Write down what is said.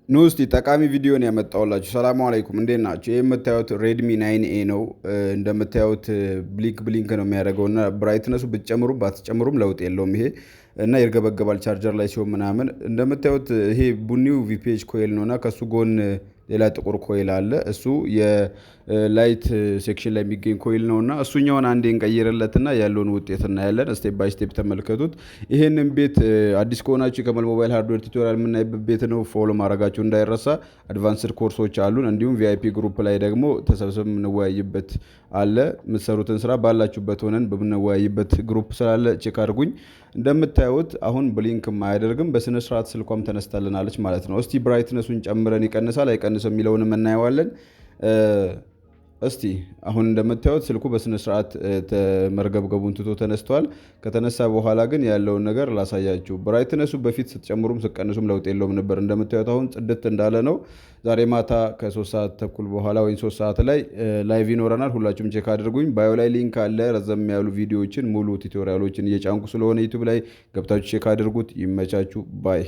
ኑ እስቲ ጠቃሚ ቪዲዮን ያመጣሁላችሁ። ሰላሙ አለይኩም፣ እንዴት ናችሁ? ይህ የምታዩት Redmi 9A ነው። እንደምታዩት blink blink ነው የሚያደርገው እና brightness ኡ ብትጨምሩም ባትጨምሩም ለውጥ የለውም ይሄ እና ይርገበገባል ቻርጀር ላይ ሲሆን ምናምን። እንደምታዩት ይሄ ቡኒው VPH coil ነው እና ከሱ ጎን ሌላ ጥቁር coil አለ። እሱ የ light section ላይ የሚገኝ coil ነው እና እሱኛውን አንዴ እንቀይርለትና ያለውን ውጤት እናያለን። Step by step ተመልከቱት። ይሄንን ቤት አዲስ ከሆናችሁ የከመል ሞባይል hardware tutorial የምናይበት ቤት ነው። Follow ማድረጋችሁ እንዳይረሳ። Advanced ኮርሶች አሉን። እንዲሁም VIP group ላይ ደግሞ ተሰብስበን የምንወያይበት አለ። የምትሰሩትን ስራ ባላችሁበት ሆነን በምንወያይበት group ስላለ check አድርጉኝ። እንደምታዩት አሁን blink ም አያደርግም፣ በስነ ስርዓት ስልኳም ተነስታልናለች ማለት ነው። እስቲ brightness ኡን ጨምረን ይቀንሳል አይቀንስም የሚለውንም እናየዋለን። እስቲ አሁን እንደምታዩት ስልኩ በስነ ስርዓት መርገብገቡን ትቶ ተነስቷል። ከተነሳ በኋላ ግን ያለውን ነገር ላሳያችሁ። Brightness ኡ በፊት ስትጨምሩም ስትቀንሱም ለውጥ የለውም ነበር። እንደምታዩት አሁን ጽድት እንዳለ ነው። ዛሬ ማታ ከ3 ሰዓት ተኩል በኋላ ወይም 3 ሰዓት ላይ live ይኖረናል። ሁላችሁም check አድርጉኝ። Bio ላይ link አለ። ረዘም ያሉ ቪዲዮዎችን፣ ሙሉ tutorial ኦችን እየጫንኩ ስለሆነ YouTube ላይ ገብታችሁ check አድርጉት። ይመቻችሁ። Bye.